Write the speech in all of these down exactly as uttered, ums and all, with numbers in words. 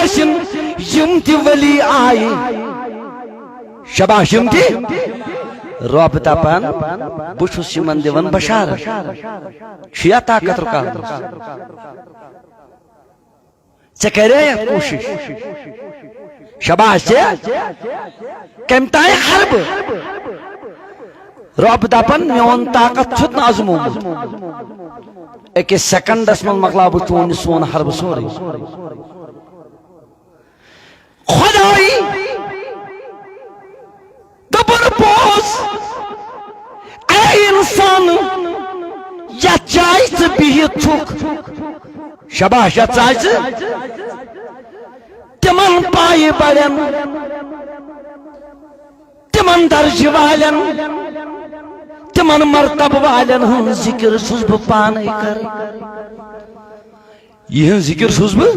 ٲسِن، یِم تہِ ولی آیہِ۔ شاباش، یِم تہِ۔ رۄب دپان، بہٕ چھُس یِمن دِوان بشارت۔ چھُیا طاقت رُکاونس؟ ژےٚ کرے یتھ کوٗشش؟ شاباش ژےٚ۔ کمہِ تام حربہٕ؟ رۄب دپان، میون طاقت چھُتھ نہٕ آزمومُت۔ أکِس سیکنڈس منٛز مۄکلاو بہٕ چون یہِ سون حربہٕ سورُے۔ خدائی دوٚپُن پوٚز، اے انسان، یتھ جایہِ ژٕ بِہِتھ چھُکھ، شاباش، یتھ جایہِ ژٕ، تِمن پایہِ بڑٮ۪ن، تِمن درجہِ والٮ۪ن، تِمن مرتبہٕ والٮ۪ن ہُنٛد ذِکِر چھُس بہٕ پانے کران۔ یِہٕنٛز ذِکِر چھُس بہٕ،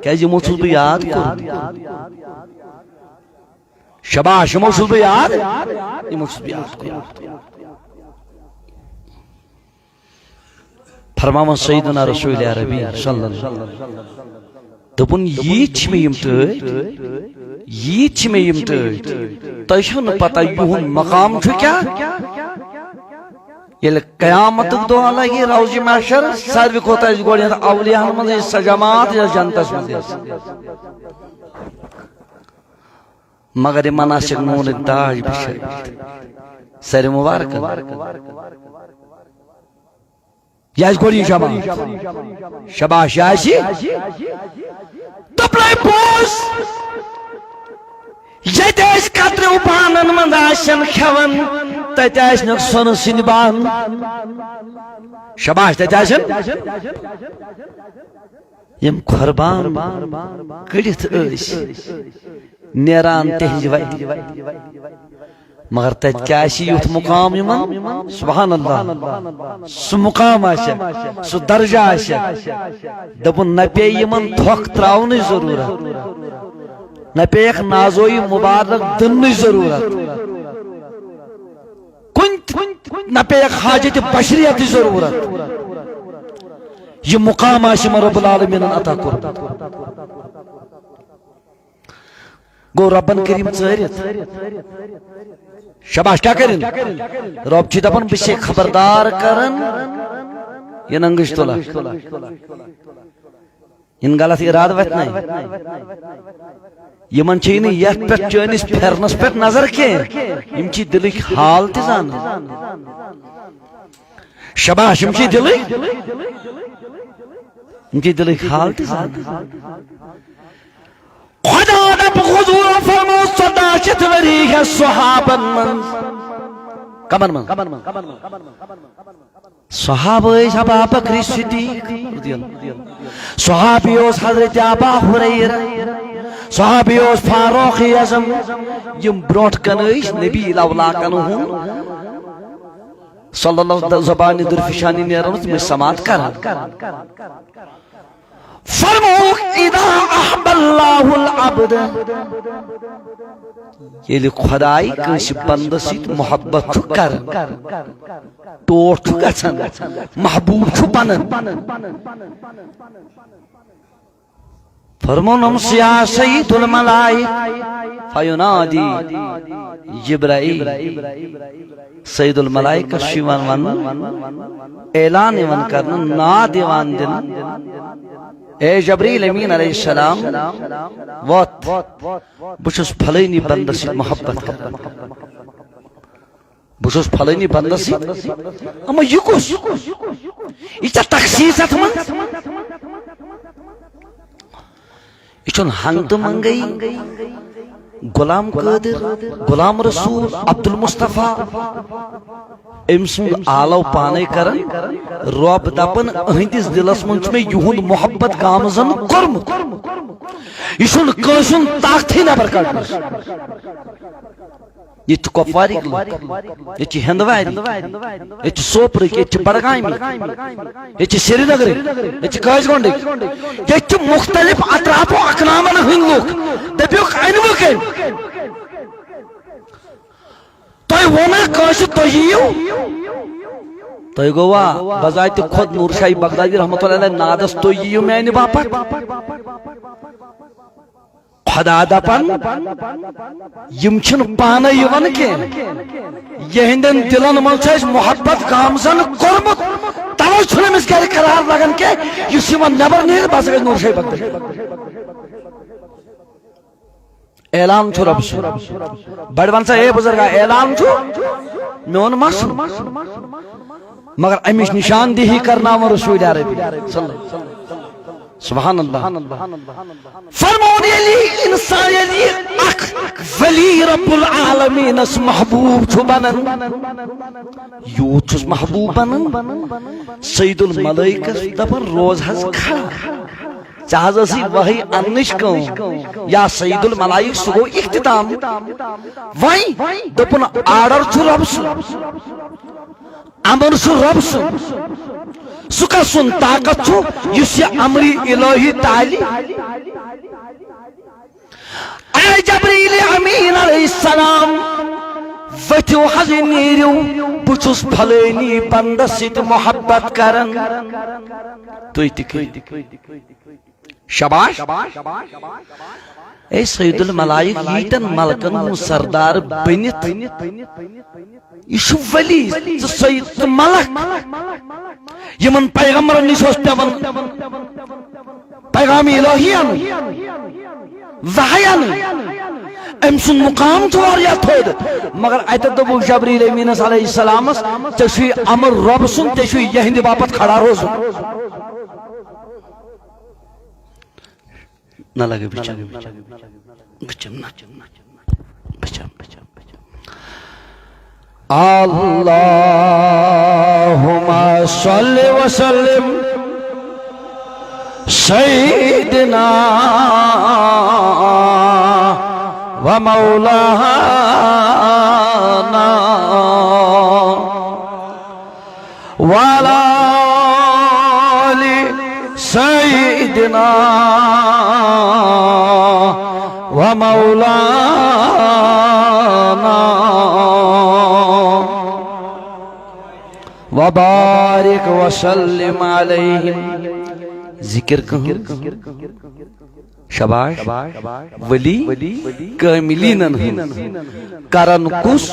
کیازِ یِمو چھُس بہٕ یاد کوٚرمُت۔ شاباش، یِمو چھُس بہٕ یاد، یِمو چھُس بہٕ یاد کوٚرمُت۔ فرماوان سیدنا رسول عربی صلی اللہ علیہ وسلم، دوٚپُن، ییٖتۍ چھِ مےٚ یِم ٹٲٹھۍ، ییٖتۍ چھِ مےٚ یِم ٹٲٹھۍ، تۄہہِ چھو نہٕ پتہ یِہُنٛد مقام چھُ کیٛاہ؟ ییٚلہِ قیامتُک دۄہ لگہِ، روزِ محشر، ساروی کھۄتہٕ آسہِ گۄڈٕنٮ۪تھ اولیاہن منٛز یہِ سۄ جماعت، یۄس جنتس منٛز آسہِ۔ مگر یِمن آسٮ۪کھ نوٗنٕکۍ داج بِچھٲوِتھ سرِ مُبارکن۔ یہِ آسہِ گۄڈٕ یہِ جماعت۔ شاباش، یہِ آسہِ۔ دوٚپلَے پوٚز، ییٚتہِ ٲسۍ کتریو بانن منٛز آسن کھٮ۪وان، تتہِ آسہِ نہٕ سۄنہٕ سٕنٛدۍ بانہٕ۔ شاباش، تتہِ آسن۔ یِم قربان کٔڑِتھ ٲسۍ نیران تِہنٛزِ وتہِ۔ مگر تتہِ کیٛاہ آسہِ یُتھ مقام یِمن؟ سبحان اللہ۔ سُہ مقام آسہِ، سُہ درجہ آسہِ۔ دوٚپُن، نہ پیٚیہِ یِمن تھۄکھ تراونٕچ ضروٗرت، نہ پیٚیَکھ نازویی مبارک دِنٕچ ضروٗرت، کُنہِ تہِ نہ پیٚیَکھ حاجت بشریتٕچ ضروٗرت۔ یہِ مقام آسہِ یِمن رب العالمیٖنن عطا کوٚرمُت۔ گوٚو ربن کٔرِم ژٲرِتھ۔ شاباش، کیٛاہ کٔرِن؟ رب چھِ دپان، بہٕ چھے خبردار کران، یہِ ننگٕچ تُلہ۔ یِن غلط ارادٕ وتھنَے۔ یِمن چھے نہٕ یتھ پٮ۪ٹھ چٲنِس پھیرنس پٮ۪ٹھ نظر کینٛہہ۔ یِم چھِ دِلٕکۍ حال تہِ زانان۔ شاباش، یِم چھِ دِلٕکۍ، یِم چھِ دِلٕکۍ حال تہِ زانان۔ خدا دپ حضور فرمو، ژۄداہ شیٚتھ ؤری ہٮ۪س صحابن منٛز۔ کمن منٛز؟ صحابہ ٲسۍ ابا بکر صدیق رضی اللہ عنہ۔ صحابی اوس حضرت ابا ہریرہ۔ صحابی اوس فاروق اعظم۔ یِم برونٛٹھ کن ٲسۍ نبی الاولاکن ہُنٛد صلی اللہ علیہ وسلم زبانہِ درفشانی نیران، تِم ٲسۍ سماعت کران۔ فرمووُکھ، اذا احب اللہ العبد، ییٚلہِ خداے کٲنٛسہِ بندس سۭتۍ محبت چھُ کران، ٹوٹھ چھُ گژھان، محبوب چھُ بنان۔ فرمونمس، یا سید الملائک، فینادی جبرائیل۔ سید الملائکس چھُ یِوان وننہٕ، اعلان یِوان کرنہٕ، ناد یِوان دِنہٕ، اے جبریل امین علیہ السلام، ووت، بہٕ چھُس فلٲنی بندس سۭتۍ محبت کران، بہٕ چھُس فلٲنی بندس سۭتۍ۔ اما یہِ کُس؟ یہِ چھا تخصیص اتھ منٛز؟ یہِ چھُنہٕ ہنٛگتہٕ منٛگَے غلام قٲدر، غلام رسول، عبدالمصطفیٰ۔ أمۍ سُنٛد آلو پانے کران، رۄب دپان، أہنٛدِس دِلس منٛز چھُ مےٚ یِہُنٛد محبت گامزن کوٚرمُت۔ یہِ چھُنہٕ کٲنٛسہِ ہُنٛد طاقتھٕے نٮ۪بر کڑنس۔ ییٚتہِ چھِ کۄپوارٕکۍ لُکھ، ییٚتہِ چھِ ہندوارٕکۍ، ییٚتہِ چھِ سوپرٕکۍ، ییٚتہِ چھِ بڈگامٕکۍ، ییٚتہِ چھِ سرینگرٕکۍ، ییٚتہِ چھِ کاجگنڈٕکۍ، ییٚتہِ چھِ مختلف اطراف و اقنامن ہٕنٛدۍ لُکھ۔ دٔپِوکھ، أنۍوٕ کٔمۍ؟ تۄہہِ ووٚنا کٲنٛسہِ تُہۍ یِیِو؟ تۄہہِ گوٚوا بذاتِ خۄد نور شاہی بغدادی رحمتہ اللہ علیہ نادس، تُہۍ یِیِو میانہِ باپتھ؟ خدا دپان، یِم چھِنہٕ پانَے یِوان کینٛہہ۔ یِہنٛدٮ۪ن دِلن منٛز چھُ اَسہِ محبت گامزن کوٚرمُت، توے چھُنہٕ أمِس گرِ قرار لگان کینٛہہ۔ یُس یِمن نٮ۪بر نیرِ، بس گژھِ نور شاہی بختری۔ اعلان چھُ رۄب سُنٛد۔ بڑِ وَن سا، اے بُزرگا، اعلان چھُ میون مسُن۔ مگر اَمِچ نِشاندِہی کرناوان رسول عربی صلی اللہ۔ سبحان اللہ۔ فرمون، ییٚلہِ انسان، ییٚلہِ اکھ ولی رب العالمینس محبوب چھُ بنان، یوٗت چھُس محبوب بنان، سید الملائکس دپان، روز حظ کھڑا۔ ژےٚ حظ ٲسٕے وحی اننٕچ کٲم۔ یا سید الملائک، سُہ گوٚو اختتام۔ وۄنۍ دوٚپُن، آرڈر چھُ رۄب سُنٛد، امر چھُ رۄب سُنٛد۔ سُہ کس سُنٛد طاقت چھُ یُس یہِ امر الہی تالہِ؟ اے جبریل امین علیہ السلام، ؤتھِو حظ، نیٖرِو، بہٕ چھُس پھلٲنی بندس سۭتۍ محبت کران۔ تُہۍ تہِ کٔرِو۔ شاباش۔ اے سید الملائک، ییٖتٮ۪ن ملکن ہُنٛد سردار بٔنِتھ، یہِ چھُ ولی، ژٕ سید، ژٕ ملک۔ یِمن پیغمبرن نِش اوس پٮ۪وان پیغام الہی انُن، وحی انٕنۍ۔ أمۍ سُنٛد مقام چھُ واریاہ تھوٚد، مگر اتٮ۪تھ دوٚپُکھ جبریل امینس علیہ السلامس، ژےٚ چھُے امر رۄب سُنٛد، ژےٚ چھُے یہنٛدِ باپتھ کھڑا روزُن۔ نہ لگے بچم۔ بچم نہ۔ بچم، بچم، بچم۔ اللهم صل وسلم سيدنا ومولانا وعلى آل سيدنا ومولانا وبارك وسلم عليهم۔ ذکر کہن۔ شاباش۔ ولی کاملینن ہٕنٛز۔ کرن کُس؟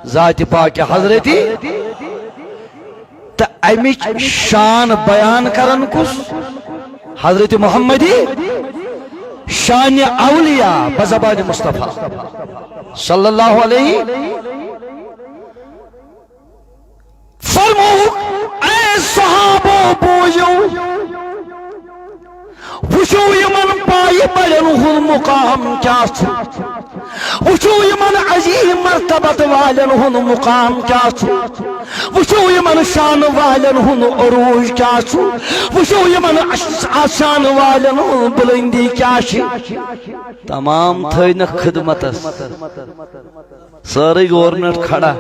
ذات پاک حضرتی۔ تہٕ امِچ شان بیان کرن کُس؟ حضرت محمدی۔ شان اولیاء بزبان مصطفیٰ صلی اللہ علیہ۔ فرمووُکھ، اے صحابو، بوٗزِو، وٕچھِو یِمن پایہِ بڑٮ۪ن ہُنٛد مقام کیٛاہ چھُ، وٕچھِو یِمن عظیم مرتبت والٮ۪ن ہُنٛد مقام کیٛاہ چھُ، وٕچھِو یِمن شان والٮ۪ن ہُنٛد عروج کیٛاہ چھُ، وٕچھِو یِمن اش-، شان والٮ۪ن ہُنٛد بُلندی کیٛاہ چھِ۔ تمام تھٲینکھ خدمتس۔ سٲرٕے گورنمنٹ کھڑا،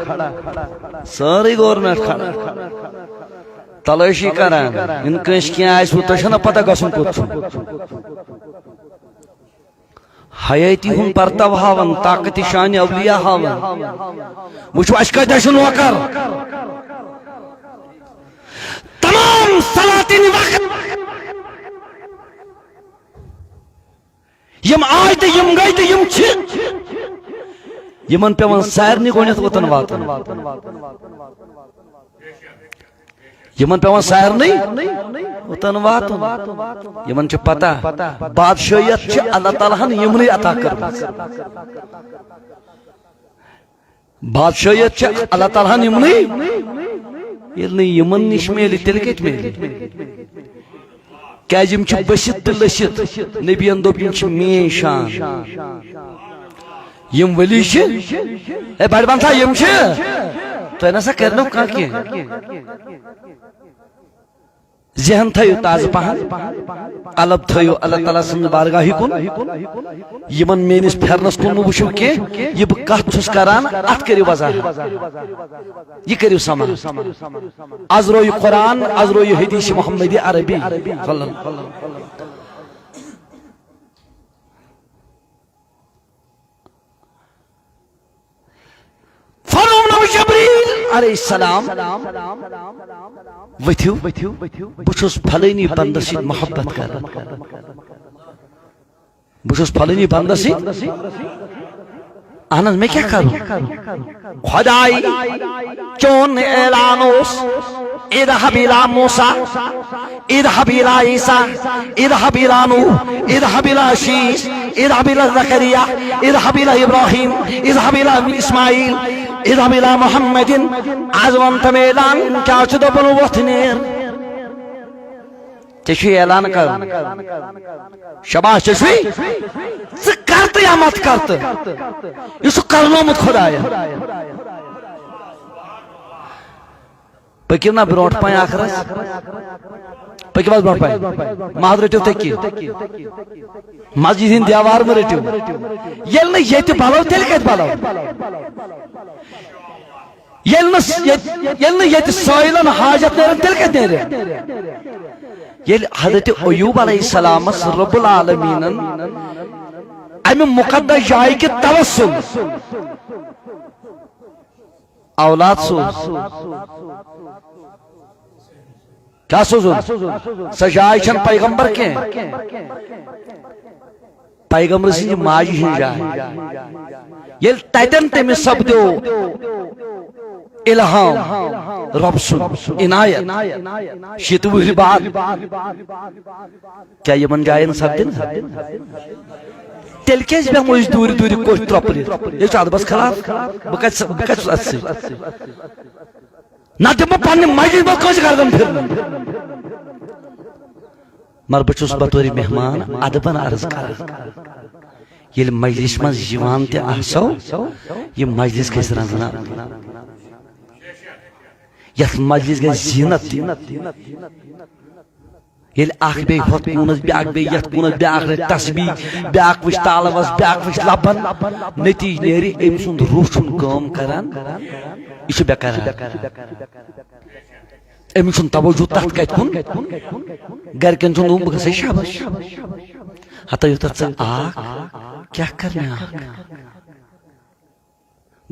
سٲرٕے گورنمنٹ کھڑا، تلٲشی کران۔ یِنہٕ کٲنٛسہِ کینٛہہ آسہِ وُ، تۄہہِ چھَو نہ پتہ گژھُن کوٚت چھُ۔ حیٲتی ہُنٛد پرتو ہاوان، طاقت شان اولیاء ہاوان۔ وٕچھِو، اَسہِ کَتہِ چھُ نوکر؟ تمام سلاطین وقت یِم آے تہٕ یِم گٔے تہٕ یِم چھِ، یِمن پٮ۪وان سارنٕے گۄڈٕنٮ۪تھ اوٚتن واتُن۔ یِمن پٮ۪وان سارنٕے اوٚتن واتُن۔ یِمن چھِ پتہ، بادشٲہیت چھِ اللہ تعالیٰ ہن یِمنٕے عطا کٔرمٕژ۔ بادشٲہیت چھِ اللہ تعالیٰ ہن یِمنٕے۔ ییٚلہِ نہٕ یِمن نِش میلہِ، تیٚلہِ کتہِ میلہِ؟ کیازِ یِم چھِ بٔسِتھ تہٕ لٔسِتھ۔ نبین دوٚپ، یِم چھِ میٲنۍ شان۔ یِم ولی چھِ، اے بڑِ بنتا، یِم چھِ۔ تۄہہِ نسا کرنو کانٛہہ کینٛہہ۔ ذہن تھٲیِو تازٕ پہن، قلب تھٲیِو اللہ تعالیٰ سٕنٛز بارگاہہِ کُن۔ یِمن میٲنِس پھیرنس کُن مہٕ وٕچھِو کینٛہہ، یہِ بہٕ کتھ چھُس کران، اتھ کٔرِو وضاحت، یہِ کٔرِو سماعت۔ از روی قرآن، از روی حدیث محمدی عربی صلی اللہ علیہ وسلم۔ فرمونو جبریل علیہ السلام، ؤتھِو، بہٕ چھُس فلٲنی بندس سۭتۍ محبت کران۔ بہٕ چھُس فلٲنی بندس سۭتۍ۔ اہن حظ، مےٚ کیٛاہ کرُن؟ خۄداے، چون اعلان اوس، اذهب الى موسیٰ، اذهب الى عیسیٰ، اذهب الى نوح، اذهب الى شیث، اذهب الى زکریا، اذهب الى ابراہیم، اذهب الى اسماعیل، اذهب الى محمد۔ از وَن تہٕ مےٚ اعلان، کیٛاہ چھُ دوٚپُن؟ وۄتھ نیر۔ ژےٚ چھُے اعلان کرُن۔ شاباش، ژےٚ چھُے۔ ژٕ کر تہٕ یا مت کر تہٕ۔ یہِ چھُ کرنومُت خۄداین۔ پٔکِو نا برونٛٹھ پہن اکھ رژھ۔ پٔکِو حظ برونٛٹھ پہن۔ مَزٕ رٔٹِو تُہۍ کینٛہہ۔ مسجد ہٕنٛدۍ دیوار مہٕ رٔٹِو۔ ییٚلہِ نہٕ ییٚتہِ بلو، تیٚلہِ کتہِ بلو؟ ییٚلہِ نہٕ س-، ییٚتہِ، ییٚلہِ نہٕ ییٚتہِ سٲیلن حاجت نیرن، تیٚلہِ کتہِ نیرن؟ ییٚلہِ حضرت ایوب علیہ السلامس رب العالمینن امہِ مقدس جایہِ کہِ توسل اولاد سوز۔ کیٛاہ سوزُن؟ سۄ جاے چھنہٕ پیغمبر کینٛہہ۔ پیغمبر سٕنٛزِ ماجہِ ہٕنٛز جاے۔ ییٚلہِ تتٮ۪ن تٔمِس سپدیو الہام رۄب سُنٛد عنایت، شیٖتہٕ وُہرِ بعد، کیٛاہ یِمن جاین سپدِ نہٕ؟ تیٚلہِ کیٛازِ بیٚہمو أسۍ دوٗرِ دوٗرِ کوٚٹھۍ ترٛۄپلِتھ؟ یہِ چھُ ادبس خلاف۔ بہٕ کتہِ، بہٕ کتہِ چھُس اتھ سۭتۍ؟ نہ دِمہٕ بہٕ پننہِ مجلسہِ منٛز کٲنٛسہِ گردن پھِرنہٕ۔ مگر بہٕ چھُس بطورِ مہمان ادبن عرض کران، ییٚلہِ مجلس منٛز یِوان تہِ آسو، یہِ مجلس گژھِ رنزناوٕنۍ، یتھ مجلس گژھِ زینت دِنۍ۔ ییٚلہِ اکھ بیٚیہِ ہۄتھ کوٗنس، بیٛاکھ بیٚیہِ یتھ کوٗنس، بیٛاکھ رٹہِ تسبیح، بیٛاکھ وٕچھِ تالوس، بیٛاکھ وٕچھِ لبن، نتیجہٕ نیرِ أمۍ سُنٛد روح چھُنہٕ کٲم کران، یہِ چھُ بے قرار۔ أمِس چھُنہٕ توجہ تتھ کتہِ کُن۔ گرِکٮ۪ن چھُنہٕ دوٚپمُت، بہٕ گژھے شبس۔ ہتا یوٗتاہ ژٕ آکھ، کیٛاہ کرنہِ آکھ؟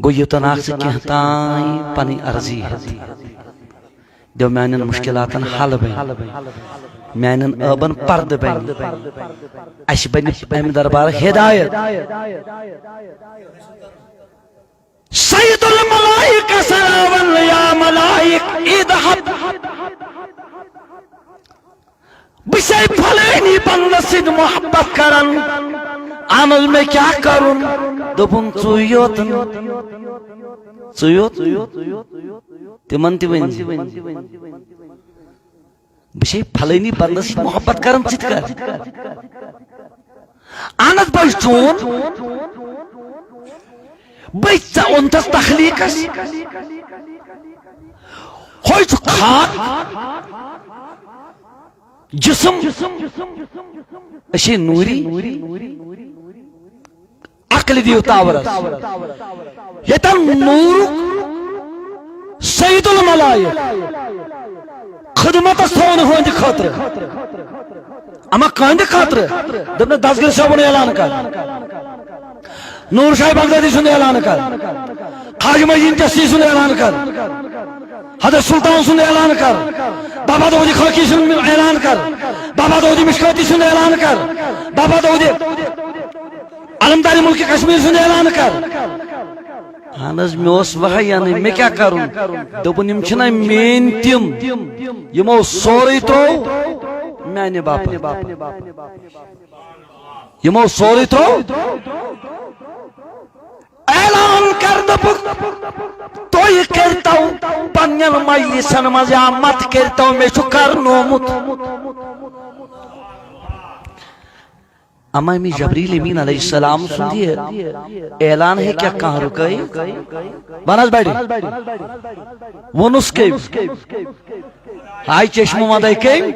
گوٚو یوٚتن آکھ ژٕ کینٛہہ تام پنٕنۍ عرضی ہٮ۪تھ۔ دِیو میانٮ۪ن مُشکِلاتن حل بنہِ۔ میانٮ۪ن عٲبن پردٕ بنہِ۔ اسہِ بنہِ امہِ دربارٕ ہدایت۔ سید الملائک سراون یا ملائک اذهب۔ بہٕ چھسے فلٲنی بندس سۭتۍ محبت کران۔ اہن حظ، مےٚ کیٛاہ کرُن؟ دوٚپُن، ژٕے یوت نہٕ، ژٕے یوت نہٕ۔ تِمن تہِ ؤنۍ زِ۔ بہٕ چھے فلٲنی بندس سۭتۍ محبت کران، ژٕ تہِ کر۔ اہن حظ، بہٕ چھُس چون۔ بہٕ ژےٚ اوٚنتھس تخلیٖقس۔ ہُے چھُ خاک، جسم، أسۍ چھے نوٗری۔ عقل دِیِو تاورس۔ ییٚتٮ۪ن نوٗرُک سید الملائک خدمتس تھاوُن ہٕنٛدِ خٲطرٕ۔ اما کٕہٕنٛدِ خٲطرٕ؟ دوٚپنس، دستگیر صٲبُن اعلان کر، نوٗر شاہ بغدادی سُنٛد اعلان کر، خواجہ معین چشتی سُنٛد اعلان کر، حضرت سلطان سُنٛد اعلان کر، بابا داؤد خاکی سُنٛد اعلان کر، بابا داؤد مشکاتی سُنٛد اعلان کر، بابا داؤد علمدار ملک کشمیر سُنٛد اعلان کر۔ اہن حظ، مےٚ اوس وحی انٕنۍ، مےٚ کیٛاہ کرُن؟ دوٚپُن، یِم چھِنہ میٲنۍ تِم، یِمو سورُے ترٛوو میانہِ باپتھ۔ یِمو سورُے ترٛوو۔ اعلان کر دوٚپُکھ، تُہۍ کٔرتو پننٮ۪ن مجلسن منٛز یا مت کٔرتو، مےٚ چھُ کرنومُت۔ اما أمِس جبریل امین علیہ السلام سُنٛد یہِ اعلان ہیٚکیٛاہ کانٛہہ رُکٲیِتھ؟ وَن حظ بڑِ۔ ووٚنُس کٔمۍ؟ ہاے چشمہٕ وَندَے کٔمۍ؟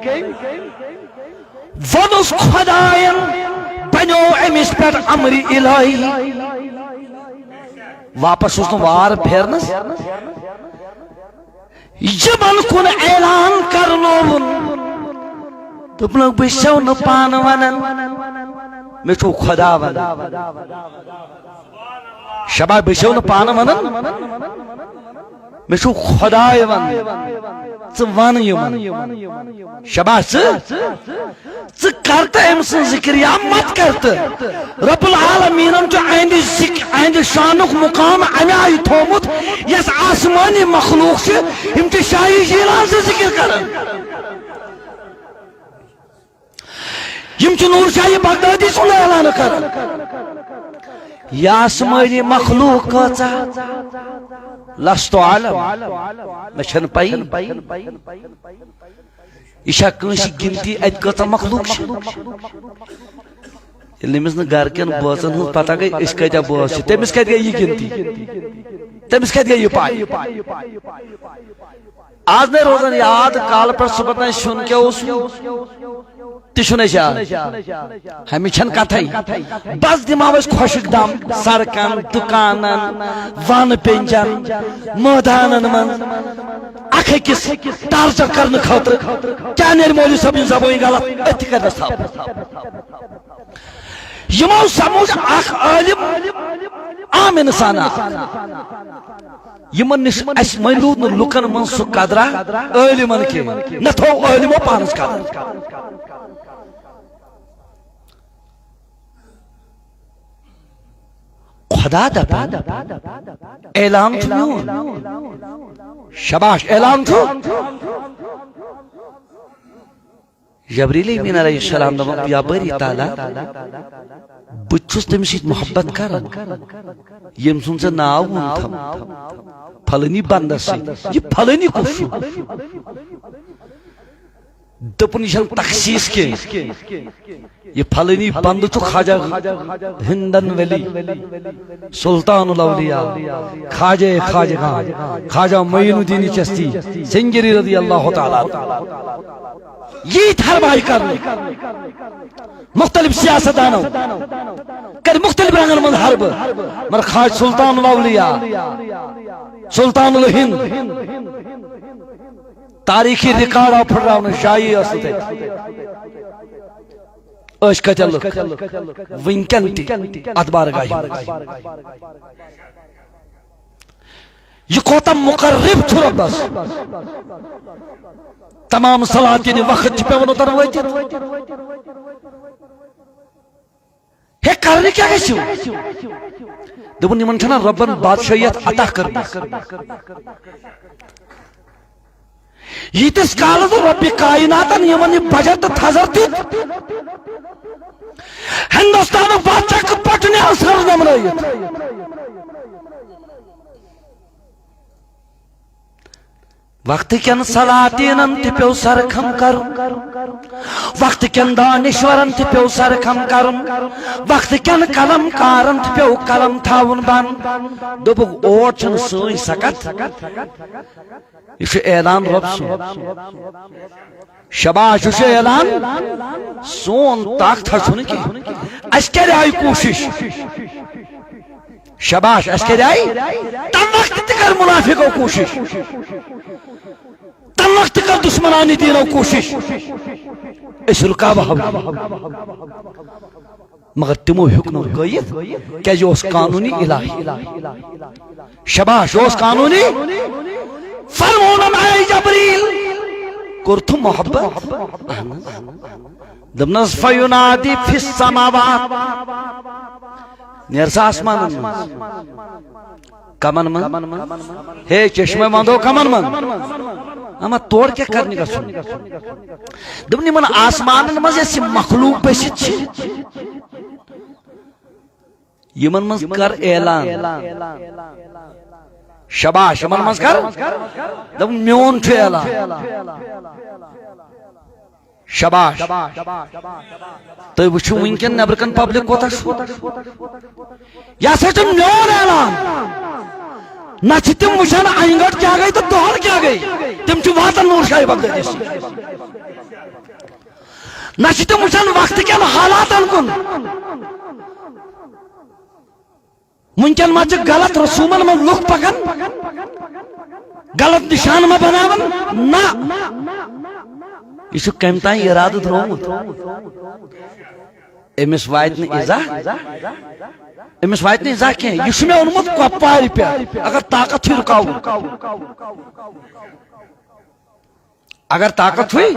ووٚنُس خۄدایَن، بنیو أمِس پٮ۪ٹھ امرِ الہی۔ واپس چھُس نہٕ وار پھیرنَس۔ یِمن کُن اعلان کرنووُن۔ دوٚپنکھ، بہٕ چھسو نہٕ پانہٕ ونان، مےٚ چھُو خۄدا ونان۔ شباب، بہٕ چھسو نہٕ پانہٕ ونان، مےٚ چھُ خۄداے ونان، ژٕ ون یِمن۔ شاباش، ژٕ، ژٕ کر تہٕ أمۍ سٕنٛز ذِکر یا مت کر تہٕ۔ رب العالمیٖنن چھُ أہنٛدِ ذِک-، أہنٛدِ شانُک مُقام امہِ آیہِ تھوٚومُت، یۄس آسمٲنی مخلوق چھِ، یِم چھِ شاہی جیلان سٕنٛز ذِکر کران۔ یِم چھِ نور شاہی بغدادی سُنٛد اعلان کران۔ یہِ آسمٲنی مخلوق کۭژاہ؟ لست عالم، مےٚ چھَنہٕ پَیی۔ یہِ چھا کٲنٛسہِ گِنتی اَتہِ کۭژاہ مخلوق چھِ؟ ییٚلہِ أمِس نہٕ گرٕ کٮ۪ن بٲژن ہٕنٛز پتہ گٔے، أسۍ کۭتیٛاہ بٲژ چھِ، تٔمِس کتہِ گٔے یہِ گِنتی؟ تٔمِس کتہِ گٔے یہِ پَے؟ آز نے روزان یاد، کالہٕ پٮ۪ٹھ صُبحَس تام سیُن کیٛاہ اوس؟ تہِ چھُنہٕ اَسہِ یاد۔ ہَمِچ چھَنہٕ کَتھَے۔ بَس دِمہو أسۍ خۄشٕک دَم سڑکَن، دُکانَن، وانہٕ پیٚنٛجَن، مٲدانَن منٛز اَکھ أکِس ٹارچر کرنہٕ خٲطرٕ۔ کیٛاہ نیرِ مولوی صٲب یِم زبٲنۍ غلط؟ أتھۍ کَرنَس تھَپھ۔ یِمو سمجھ اکھ عٲلِم عام انسان اکھ۔ یِمن نِش اَسہِ وۄنۍ روٗد نہٕ لُکن منٛز سُہ قدرا عٲلِمن کینٛہہ، نہ تھوٚو عٲلِمو پانس قدر۔ خۄدا دپان، اعلان چھُ میون۔ شاباش، اعلان چھُ۔ جبریل امین علیہ السلام دوٚپُن، یا باری تعالیٰ، بہٕ تہِ چھُس تٔمِس سۭتۍ محبت کران، ییٚمۍ سُنٛد ژےٚ ناو ووٚنتھم، پھلٲنی بندس سۭتۍ۔ یہِ پھلٲنی کُس چھُ؟ دوٚپُن، یہِ چھَنہٕ تخصیٖص کینٛہہ۔ یہِ پھلٲنی بندٕ چھُ خواجہ ہندن ولی، سلطان الاولیاء، خواجہ خواجگان، خواجہ معین الدین چشتی سنگری رضی اللہ تعالیٰ عنہ۔ یی تھرمائی کرنہٕ مختلف سیاست دانو، کر مختلف رنگن منٛز حربہٕ، مگر خواجہ سلطان الاولیاء، سلطان الہند، تاریخی ریکارڈ آو پھٹراونہٕ، جایی ٲس نہٕ تتہِ۔ أسۍ کتہِ لُکھ وٕنکٮ۪ن تہِ اتھ بارگاہہِ منٛز؟ یہِ کوتاہ مقرب چھُ رۄبس۔ تمام سلاطین وقت چھِ پٮ۪وان اوٚتن وٲتِتھ۔ ہے، کرنہٕ کیٛاہ گژھِو؟ دوٚپُن، یِمن چھَنہ رۄبن بادشٲہیت عطا کٔرمٕژ؟ ییٖتِس کالس رۄبِ کایناتن یِمن یہِ بجٹ تہٕ تھزر دیُت، ہندوستانُک بادشاہ کِتھ پٲٹھۍ نیرٕ سرزنمنٲوِتھ؟ وقتہٕ کٮ۪ن سلاطینن تہِ پیوٚو سرخم کرُن، وقتہٕ کٮ۪ن دانشورن تہِ پیوٚو سرخم کرُن، وقتہٕ کٮ۪ن قلم کارن تہِ پیوٚو قلم تھاوُن بند۔ دوٚپُکھ، اوٹ چھنہٕ سٲنۍ سکت، یہِ چھُ اعلان رۄب سُنٛد۔ شاباش، یہِ چھُ اعلان سون، طاقت چھُنہٕ کینٛہہ۔ اَسہِ کَرِ آیہِ کوٗشِش۔ شاباش، اَسہِ کَرِ آیہِ۔ تَمہِ وقتہٕ تہِ کٔر مُنافِقو کوٗشِش، تَمہِ وقتہٕ تہِ کٔر دُشمنانِ دیٖنو کوٗشِش۔ أسۍ رُکاوہو۔ مگر تِمو ہیوٚک نہٕ رُکٲیِتھ، کیٛازِ یہِ اوس قانوٗنی الٰہی۔ شاباش، یہِ اوس قانوٗنی۔ فرموونم، اے جبریل، کوٚرتھٕ محبت؟ اہن حظ۔ دوٚپنس، فینادی فی السماوات، نیر سا آسمانن منٛز۔ کمن منٛز؟ ہے چشمے وندو کمن منٛز؟ اما تور کیٛاہ کرنہِ گژھُن؟ دوٚپُن، یِمن آسمانن منٛز یۄس یہِ مخلوق بٔسِتھ چھِ، یِمن منٛز کر اعلان۔ شاباش، یِمن منٛز کر۔ دوٚپُن، میون چھُ اعلان۔ شاباش۔ تُہۍ وٕچھِو وٕنکٮ۪ن نٮ۪برٕ کَن پبلک کوتاہ چھُ۔ یہِ ہسا چھُ میون اعلان۔ نہ چھِ تِم وٕچھان اَنہِ گٔٹۍ کیٛاہ گٔے تہٕ دۄہَر کیٛاہ گٔے۔ تِم چھِ واتان نور شاہی بغدادی سۭتۍ۔ نہ چھِ تِم وٕچھان وقتہٕ کٮ۪ن حالاتن کُن۔ وٕنکٮ۪ن ما چھِ غلط رسوٗمن منٛز لُکھ پکان؟ غلط نشان ما بناوان؟ نہ۔ یہِ چھُ کمہِ تام ارادٕ ترٛوومُت۔ أمِس واتہِ نہٕ ایزا، أمِس واتہِ نہٕ ایزا کینٛہہ۔ یہِ چھُ مےٚ اوٚنمُت کۄپوارِ پٮ۪ٹھ، اگر طاقت چھُ رُکاوُن۔ اگر طاقت چھُے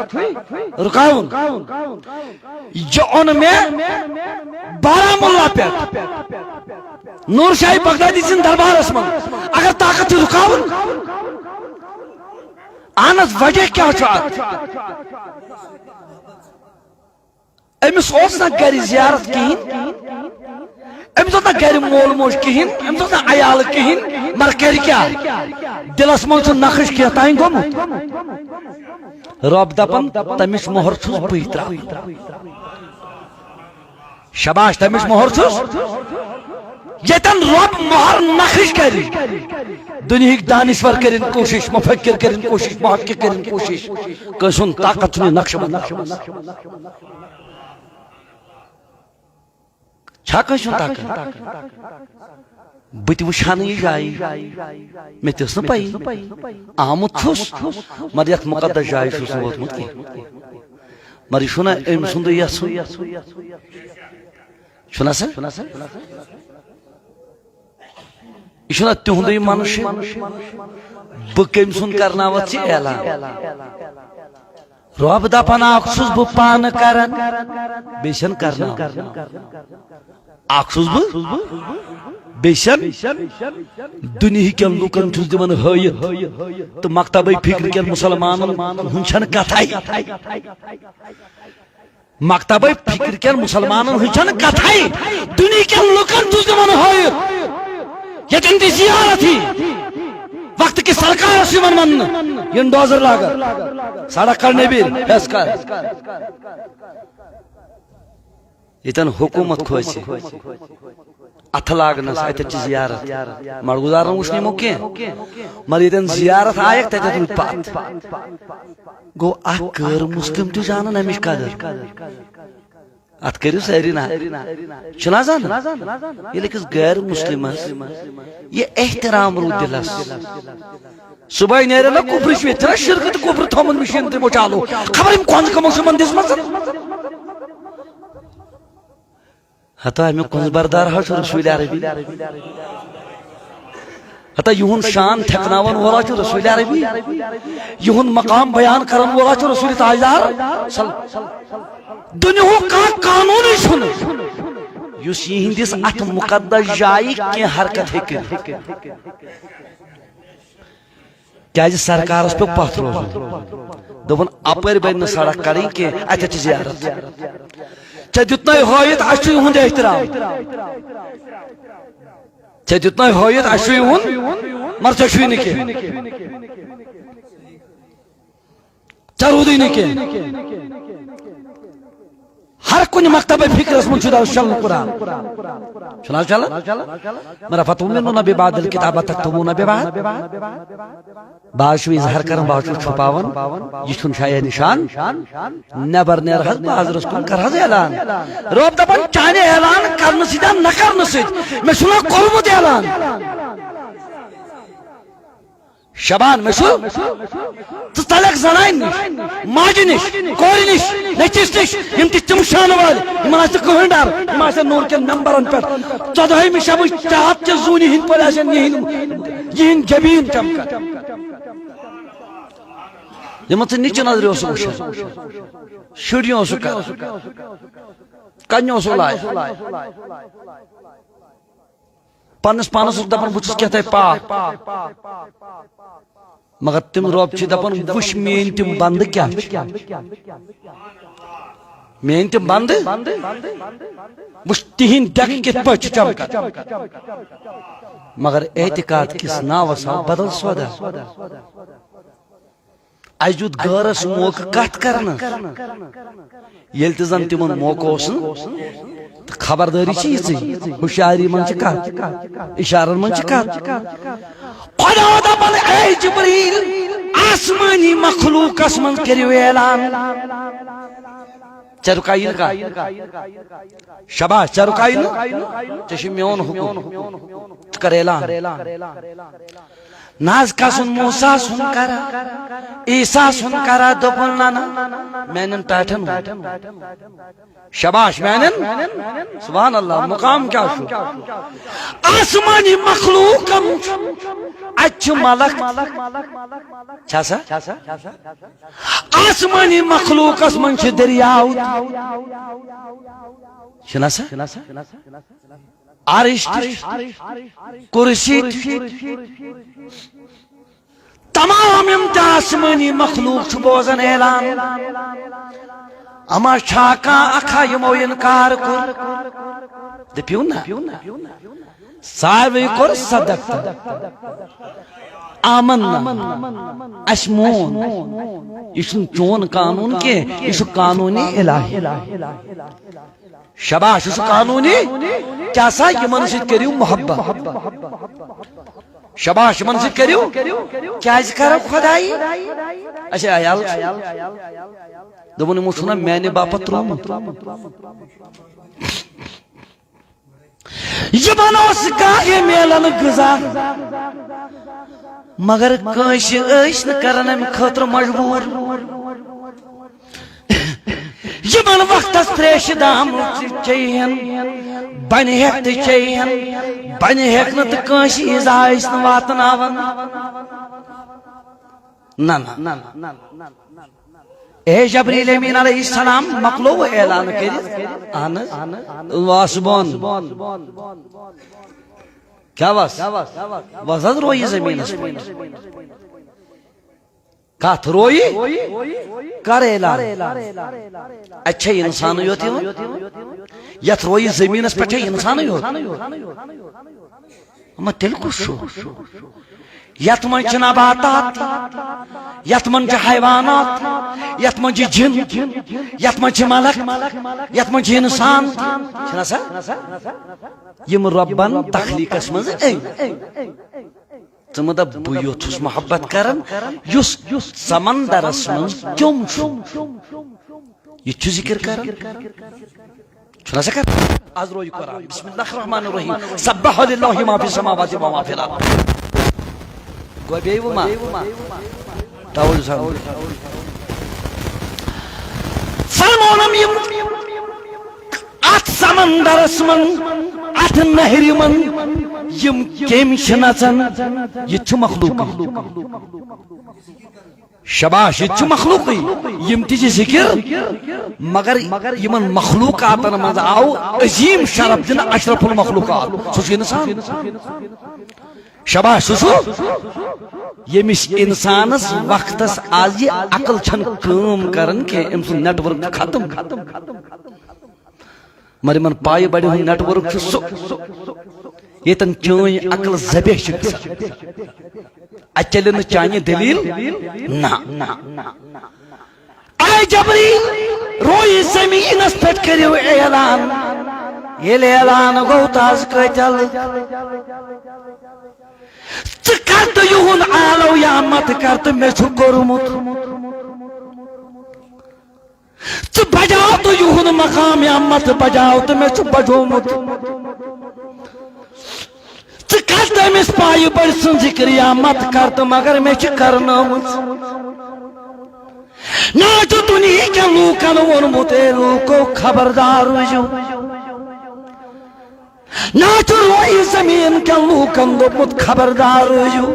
رُکاوُن، یہِ اوٚن مےٚ بارہمولہ پٮ۪ٹھ نور شاہی بغدادی سٕنٛدِ دربارس منٛز۔ اگر طاقت چھُ رُکاوُن، اہن حظ، وجہ کیٛاہ چھُ اتھ؟ أمِس اوس نہ گرِ زیارت کِہیٖنۍ، أمِس اوس نہ گرِ مول موج کِہیٖنۍ، أمِس اوس نہ عیال کِہیٖنۍ، مگر کرِ کیٛاہ؟ دِلس منٛز چھُ نقٕش کینٛہہ تام گوٚمُت۔ رۄب دپان، تٔمِس مۄہر چھُس بٕے ترٛاوان۔ شاباش، تٔمِس مۄہر چھُس۔ ییٚتٮ۪ن رۄب مۄہر نقٕش کرِ، دُنیہٕکۍ دانشور کرن کوٗشش، مفکر کرن کوٗشش، محقق کرن کوٗشش، کٲنٛسہِ ہُنٛد طاقت چھُنہٕ نقشہٕ بناونس۔ چھا کٲنٛسہِ ہُنٛد طاقت؟ بہٕ تہِ وٕچھِ ہا نہٕ یہِ جایہِ، مےٚ تہِ ٲس نہٕ پَیی۔ آمُت چھُس، مگر یَتھ مُقدس جایہِ چھُس نہٕ ووتمُت کینٛہہ۔ مگر یہِ چھُنہ أمۍ سُنٛدُے یَژھُن؟ چھُنہ سا؟ یہِ چھُنہ تِہُنٛدُے منشہٕ؟ بہٕ کٔمۍ سُنٛد کرناوَتھ ژٕ اعلان؟ رۄب دپان، اکھ چھُس بہٕ پانہٕ کران، بیٚیہِ چھَن کرناوان۔ اکھ چھُس بہٕ، بیٚیہِ چھَن دُنیہٕکٮ۪ن لوٗکن چھُس دِوان ہٲیِتھ۔ تہٕ مکتبے فکر کٮ۪ن مُسلمانن ہُنٛد چھَنہٕ کتھے۔ مکتبے فکر کٮ۪ن مُسلمانن ہٕنٛز چھَنہٕ کتھے۔ دُنیہٕکٮ۪ن لوٗکن چھُس دِوان ہٲیِتھ۔ ییٚتٮ۪ن تہِ زیارت یی، وقت کِس سرکارس یِوان وننہٕ، یِن ڈوزر لاگان، سڑک کر نبی، ہیس کر۔ ییٚتٮ۪ن حکوٗمت کھوژِ، اتھٕ لاگنس، اتٮ۪تھ چھِ زیارت۔ مڑگُزارن وٕچھ نہٕ یِمو کینٛہہ، مگر ییٚتٮ۪ن زیارت آیکھ، تتٮ۪تھ روٗدۍ پتھ۔ گوٚو، اکھ غٲر مسلم تہِ زانن امِچ قدر۔ اتھ کٔرِو سٲری نہ، چھُنہ زانان؟ ییٚلہِ أکِس غٲر مسلمس یہِ احترام روٗد دِلس، صبحٲے نیرِ نہ کُفرٕچ وِتھ، چھُنہ شرکہٕ تہٕ کُفر تھوٚمُت مِشیٖن تِمو چالو، خبر یِم کۄنٛزٕ کٕمو چھِ یِمن دِژمٕژ۔ ہتا امیُک کُنٛز بردار حظ چھُ رسول عربی۔ ہتا یِہُنٛد شان ٹھیکناون وول حظ چھُ رسول عربی۔ یِہُنٛد مقام بیان کرن وول حظ چھُ رسول تاجدار۔ صل-، دُنیاہُک کانٛہہ قانوٗنٕے چھُنہٕ، یُس یِہنٛدِس اتھ مُقدس جایہِ کینٛہہ حرکت ہیٚکہِ کٔرِتھ۔ کیازِ سرکارس پیوٚو پتھ روزُن۔ دوٚپُن، اپٲرۍ بنہِ نہٕ سڑک کڑٕنۍ کینٛہہ، اتٮ۪تھ چھِ زیارت۔ ژےٚ دیُتنَے ہٲیِتھ، اَسہِ چھُ یِہُنٛد احترام۔ ژےٚ دیُتنَے ہٲیِتھ، اَسہِ چھُ یِہُنٛد، مگر ژےٚ چھُے نہٕ کینٛہہ۔ ژےٚ روٗدُے نہٕ کینٛہہ۔ ہر کُنہِ مکتبہ فکرس منٛز چھُ درس چلان قرآن۔ چھُنہٕ حظ چلان؟ مگر فتؤمنون ببعض الکتاب وتکتمون ببعض۔ بعض چھُ اظہار کران، بعض چھُ چھپاوان۔ یہِ چھُنہٕ شایع نشان۔ نٮ۪بر نیر حظ بازرس کُن، کر حظ اعلان۔ رۄب دپان، چانہِ اعلان کرنہٕ سۭتۍ یا نہ کرنہٕ سۭتۍ، مےٚ چھُنہ کوٚرمُت اعلان۔ شبان، مےٚ چھُ، ژٕ ژَلکھ زنانہِ نِش، ماجہِ نِش، کورِ نِش، نیٚچِس نِش، یِم تہِ تِم شانہٕ وٲلۍ، یِمن آسہِ نہٕ کٕہٕنۍ ڈر، یِم آسن نوٗر کٮ۪ن ممبرن پٮ۪ٹھ۔ ژۄدہٲیمہِ شبٕچ چاتھ چہِ زوٗنہِ ہِنٛدۍ پٲٹھۍ آسن یِہِنٛدۍ، یِہِنٛدۍ جبیٖن چمکان۔ یِمن ژٕ نِچہِ نظرِ اوسُکھ وٕچھان، شُرۍ اوسُکھ کران، کنہِ اوسُکھ لایان۔ پننِس پانس اوس دپان، بہٕ چھُس کیٛاہ تام پاک۔ مگر تِم رۄب چھِ دپان، وٕچھ میٲنۍ تِم بندٕ کیٛاہ چھِ۔ میٲنۍ تِم بندٕ، وٕچھ تِہِنٛدۍ ڈٮ۪کہٕ کِتھ پٲٹھۍ چھِ چمکان۔ مگر اعتقاد کِس ناوس آو بدل سودا۔ اَسہِ دیُت غٲرس موقعہٕ کتھ کرنس۔ ییٚلہِ تہِ زن تِمن موقعہٕ اوس نہٕ، تہٕ خبردٲری چھِ یِژٕے، ہُشیاری منٛز چھِ کتھ، اشارن منٛز چھِ کتھ۔ خدا دپان، اے جبریل، آسمانی مخلوقس منٛز کٔرِو اعلان۔ ژےٚ رُکایی نہٕ کانٛہہ۔ شاباش، ژےٚ رُکایی نہٕ۔ ژےٚ چھُے میون حُکُم۔ ژٕ کر اعلان۔ نہ حظ، کسُن؟ موسیٰ سُنٛد کرا، عیسیٰ سُنٛد کرا؟ دوٚپُن، نہ، نہ، میانٮ۪ن ٹاٹھٮ۪ن ہُنٛد۔ شاباش میانٮ۪ن۔ سبحان اللہ، مقام کیٛاہ چھُ؟ آسمانی مخلوق کم چھُ؟ اتہِ چھِ ملک۔ چھا سا؟ آسمانی مخلوقس منٛز چھِ دٔریاو۔ چھِنہ سا؟ عرش تہِ چھُ، کرسی تہِ چھُ۔ تمام یِم تہِ آسمٲنی مخلوق چھُ بوزان اعلان، اما چھا کانٛہہ اکھا یِمو انکار کوٚر؟ دٔپِو نہ۔ ساروٕے کوٚر صدق۔ آمنا۔ اسہِ مون۔ یہِ چھُنہٕ چون قانون کینٛہہ، یہِ چھُ قانونی الہی۔ شاباش، یہِ چھُ قانونی۔ کیٛاہ سا، یِمن سۭتۍ کٔرِو محبت۔ شاباش، یِمن سۭتۍ کٔرِو۔ کیٛازِ کرو خۄداے؟ اچھا، عیال چھُ۔ دوٚپُن، یِمو چھُنہ میانہِ باپتھ ترٛوومُت۔ یِمن اوس گاہہِ میلان غذا، مگر کٲنٛسہِ ٲسۍ نہٕ کران امہِ خٲطرٕ مجبوٗر۔ یِمن وقتس تریشہِ دام چیٚیہِ ہن، بنہِ ہیٚکھ تہٕ چیٚیہِ ہن، بنہِ ہیٚکھ نہٕ تہٕ کٲنٛسہِ ایٖزا ٲسۍ نہٕ واتناوان۔ نہ، نہ۔ اے جبریل امین علیہ السلام، مۄکلووٕ اعلان کٔرِتھ؟ اہن حظ۔ واس بۄن۔ کیٛاہ وس؟ وس حظ رویہِ زٔمیٖنس پٮ۪ٹھ۔ کتھ رویہِ؟ کر اعلان؟ اتہِ چھا انسانٕے یوت یِوان؟ یتھ رویہِ زٔمیٖنس پٮ۪ٹھ چھا انسانٕے یوت؟ اما تیٚلہِ کُس چھُ؟ یتھ منٛز چھِ نباتات، یتھ منٛز چھِ حیوانات، یتھ منٛز چھِ جِن، یتھ منٛز چھِ ملک، یتھ منٛز چھِ انسان۔ چھِنہ سا؟ یِم رۄبن تخلیقس منٛز أنۍ۔ ژٕ مہٕ دپ بہٕ یوت چھُس محبت کران، یُس سمندرس منٛز کیوٚم چھُ، یہِ تہِ چھُ ذکر کران۔ چھُنہ سا کران؟ از رویہِ قرآن۔ بسم اللہ الرحمن الرحیم۔ سبح للہ ما فی السماوات و ما فی الارض۔ گوٚو بیٚیہِ وۄنۍ ما؟ توجہ سان۔ فرمونم یِم اتھ سمندرس منٛز، اتھ نہرِ منٛز یِم کیٚمۍ چھِ نژان، یہِ تہِ چھُ مخلوق۔ شاباش، یہِ تہِ چھُ مخلوقٕے، یِم تہِ چھِ ذکر، مگر یِمن مخلوقاتن منٛز آو عظیم شرف دِنہٕ اشرف المخلوقات، سُہ چھُ انسان۔ شاباش، سُہ چھُ، ییٚمِس انسانس وقتس آز یہِ عقل چھنہٕ کٲم کران کینٛہہ، أمۍ سُنٛد نیٹ ورک چھُ ختم۔ مگر یِمن پایہِ بڑِ ہُنٛد نیٹ ورک چھُ سُہ، ییٚتٮ۪ن چٲنۍ عقل ذبح چھِ گژھان۔ اتہِ چلہِ نہٕ چانہِ دلیل۔ نہ۔ اے جبریل، رویہِ زمینس پٮ۪ٹھ کٔرِو اعلان۔ ییٚلہِ اعلان گوٚو، تہٕ از کٲتیٛاہ لُکھ؟ ژٕ کر تہٕ یِہُنٛد آلو یا مت کر تہٕ مےٚ چھُ کوٚرمُت۔ ژٕ بجاو تہٕ یِہُنٛد مقام یا مت بجاو تہٕ مےٚ چھُ بجومُت۔ ژٕ کر تہٕ أمِس پایہِ بٔڑۍ سٕنٛز ذِکر یا مت کر تہٕ مگر مےٚ چھِ کرنٲومٕژ۔ نہ چھُ دُنہیٖکٮ۪ن لوٗکن ووٚنمُت، اے لوٗکو، خبردار روٗزِو۔ نہ چھُ رویہِ زٔمیٖن کٮ۪ن لوٗکن دوٚپمُت، خبردار روٗزِو۔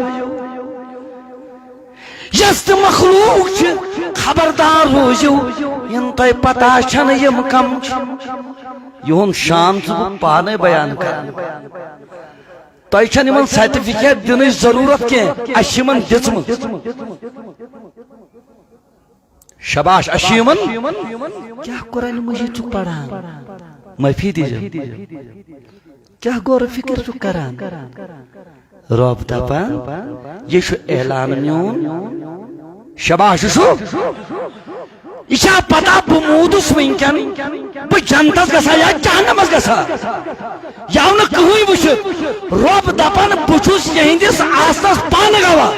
یۄس تہِ مخلوق چھِ، خبردار روٗزِو، یِنہٕ تۄہہِ پتہ چھَنہٕ یِم کم چھِ۔ یِہُنٛد شان چھُس بہٕ پانے بیان کران۔ تۄہہِ چھَنہٕ یِمن سرٹیفکیٹ دِنٕچ ضروٗرت کینٛہہ، اَسہِ چھِ یِمن دِژمٕژ۔ شاباش، اَسہِ چھِ یِمن۔ کیٛاہ قرآن مجید چھُکھ پران؟ معٲفی دیٖزیو۔ کیٛاہ غور و فکر چھُکھ کران؟ رۄب دپان، یہِ چھُ اعلان میون۔ شاباش، یہِ چھُ۔ یہِ چھا پتہ بہٕ موٗدُس وٕنکٮ۪ن؟ بہٕ جنتس گژھا یا جہنمس گژھا؟ یہِ آو نہٕ کٕہٕنۍ وٕچھِتھ۔ رۄب دپان، بہٕ چھُس یِہنٛدِس آسنس پانہٕ گواہ۔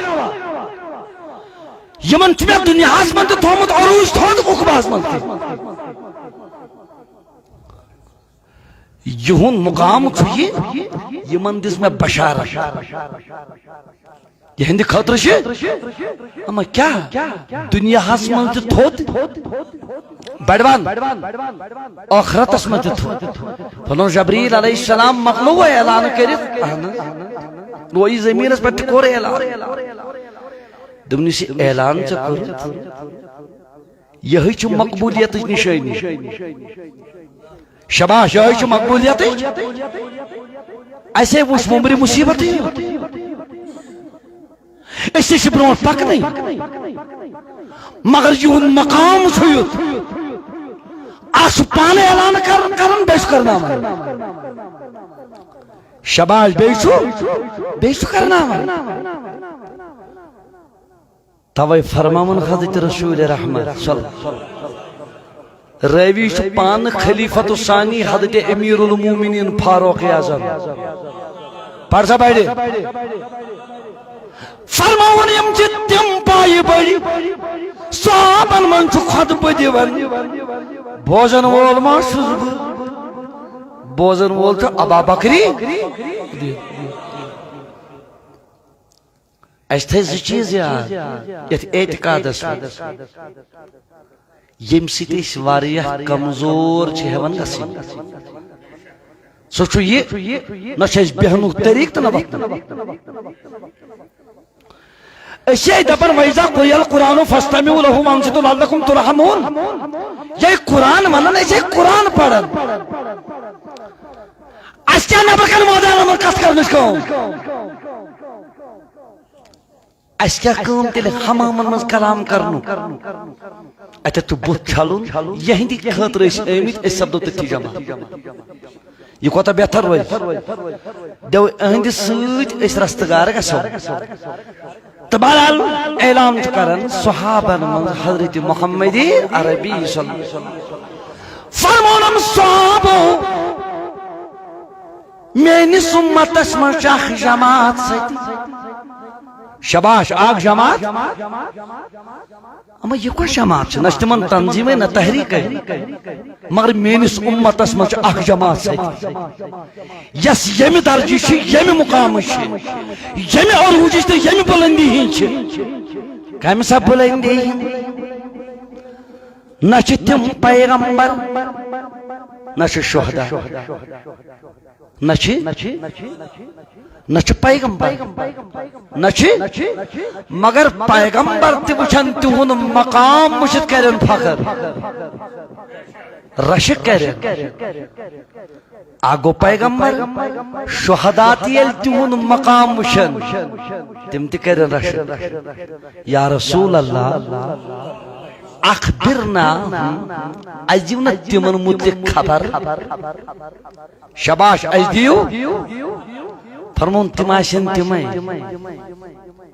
یِمن چھُ مےٚ دُنیاہس منٛز تہِ تھوٚومُت عروٗج تھوٚد، عقبہس منٛز تہِ۔ یِہُنٛد مُقام چھُ یہِ، یِمن دِژ مےٚ بشارت۔ یِہنٛدِ خٲطرٕ چھِ، اما کیٛاہ، دُنیاہس منٛز تہِ تھوٚد بڑوان، ٲخرتس منٛز تہِ تھوٚد۔ فرموو جبریل علیہ السلام، مۄکلوو اعلان کٔرِتھ؟ اہن حظ۔ رویہِ زٔمیٖنس پٮ۪ٹھ تہِ کوٚر اعلان۔ دوٚپنس، یہِ اعلان ژےٚ کوٚرُتھ، یِہوٚے چھُ مقبولیتٕچ نِشٲنی۔ شاباش، یِہوٚے چھُ مقبولیتٕچ۔ اَسے وٕچھ وُمبرِ مُصیٖبتٕے یوت۔ أسۍ تہِ چھِ برونٛٹھ پکنٕے، مگر یِہُنٛد مقام چھُ یُتھ۔ اکھ چھُ پانہٕ اعلان کران، کران، بیٚیہِ چھُ کرناوان۔ شاباش، بیٚیہِ چھُ، بیٚیہِ چھُ کرناوان۔ توے فرماوان حضرت رسول رحمت صلی اللہ علیہ وسلم۔ راوی چھُ پانہٕ خلیفۃ الثانی حضرت امیر المومنین فاروق اعظم۔ پرزا بڑِ۔ فرماوان، یِم چھِ تِم پایہِ بٔڑۍ، صحابن منٛز چھُ خطبہٕ دِوان۔ بوزن وول ما چھُس بہٕ؟ بوزن وول چھُ ابا بکری۔ اَسہِ تھٲے زٕ چیٖز یاد یَتھ اعتقادس منٛز، ییٚمہِ سۭتۍ أسۍ واریاہ کمزور چھِ ہٮ۪وان گژھٕنۍ۔ سُہ چھُ یہِ، نہ چھُ اَسہِ بیٚہنُک طریٖقہٕ تہٕ نہ وۄتھنُک۔ أسۍ چھِ دَپان، وَإِذَا قُرِئَ الْقُرْآنُ فَاسْتَمِعُوا لَهُ وَأَنصِتُوا لَعَلَّكُمْ تُرْحَمُونَ۔ یہِ قرآن وَنان، أسۍ چھِ قرآن پَران۔ اَسہِ کیٛاہ نٮ۪برٕ کَنہِ مٲدانَن منٛز کَتھ کَرنٕچ کٲم؟ اَسہِ کیٛاہ کٲم تیٚلہِ حمامن منٛز کلام کرنُک؟ اَتٮ۪تھ تہٕ بُتھ چھلُن، یِہنٛدِ خٲطرٕ أسۍ آمٕتۍ، أسۍ سپدو تٔتھی جمع۔ یہِ کوتاہ بہتر روزِ۔ دٮ۪و، أہنٛدِ سۭتۍ أسۍ رستہٕ گار گژھو۔ تہٕ بہرحال اعلان چھُ کران صحابن منٛز حضرت محمد عربی صلی اللہ علیہ وسلم۔ فرمونم صحابو، میٲنِس اُمتس منٛز چھِ اکھ جماعت سۭتۍ۔ شاباش، اکھ جماعت۔ اما یہِ کۄس جماعت چھِ؟ نہ چھِ تِمن تنظیٖمے، نہ تحریٖکے، مگر میٲنِس اُمتس منٛز چھِ اکھ جماعت سۭتۍ، یۄس ییٚمہِ درجہِ چھِ، ییٚمہِ مقامٕچ چھِ، ییٚمہِ عروٗجٕچ تہٕ ییٚمہِ بُلندی ہِنٛز چھِ۔ کمہِ سا بُلندی ہِنٛز؟ نہ چھِ تِم پیغمبر، نہ چھِ شہدا۔ نہ چھِ، نہ چھِ پیغمبر، نہ چھِ، مگر پیغمبر تہِ وٕچھن تِہُنٛد مقام وٕچھِتھ کرن فخر، رشک کرن۔ اکھ گوٚو پیغمبر، شہدا تہِ ییٚلہِ تِہُنٛد مقام وٕچھن، تِم تہِ کرن رشک۔ یا رسول اللہ، اخبرنا، اَسہِ دِیِو نہ تِمن مُتعلق خبر۔ شاباش، اَسہِ دِیِو۔ فرمون، تِم آسن تِمے۔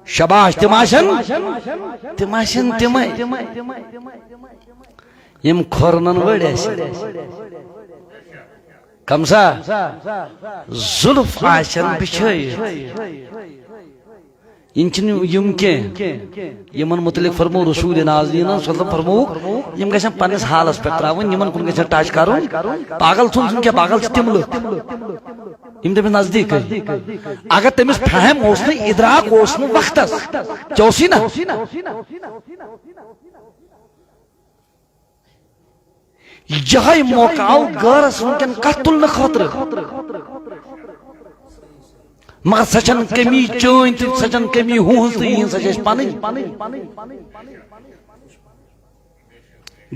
شاباش، تِم آسن، تِم آسن تِمے۔ یِم کھۄرنن وٲڑۍ آسن۔ کم سا؟ زُلف آسن بِچھٲیِتھ۔ یِم چھِنہٕ یِم کینٛہہ۔ یِمن مُتعلِق فرموو رسول نازنیٖنن صلی اللہ علیہ وسلم، فرمووُکھ، یِم گژھن پننِس حالس پٮ۪ٹھ ترٛاوٕنۍ، یِمن کُن گژھن ٹچ کرُن۔ پاگل چھُنہٕ کینٛہہ، پاگل چھِ تِم لُکھ، یِم تٔمِس نزدیٖک ٲسۍ۔ اگر تٔمِس فہم اوس نہٕ، ادراک اوس نہٕ وقتس، ژےٚ اوسُے نہ۔ یہے موقع آو غٲرس وٕنکٮ۪ن کتھ تُلنہٕ خٲطرٕ۔ مگر سۄ چھنہٕ کمی چٲنۍ تہٕ سۄ چھنہٕ کمی ہُہٕنٛز تہٕ یِہٕنٛز، سۄ چھِ اَسہِ پنٕنۍ۔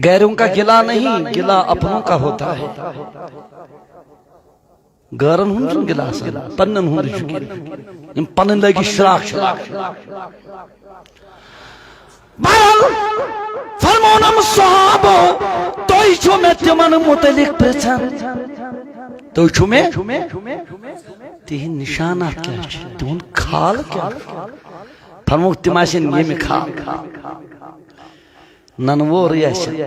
غیروں کا گلہ نہیں، گلہ اپنوں کا ہوتا ہے۔ غٲرن ہُنٛد چھُنہٕ گِلہٕ آسان، پننٮ۪ن ہُنٛدٕے چھُ گِلہٕ۔ یِم پنٕنۍ لٲگۍ شراکھ چھِ لاگان۔ بہرحال، فرمونم صحابو، تُہۍ چھِو مےٚ تِمن مُتعلق پرژھان؟ تُہۍ چھِو مےٚ، تِہنٛدۍ نشانات کیٛاہ چھِ؟ تِہُنٛد خال کیٛاہ؟ فرمووُکھ، تِم آسن ییٚمہِ خال۔ ننوورٕے آسہِ۔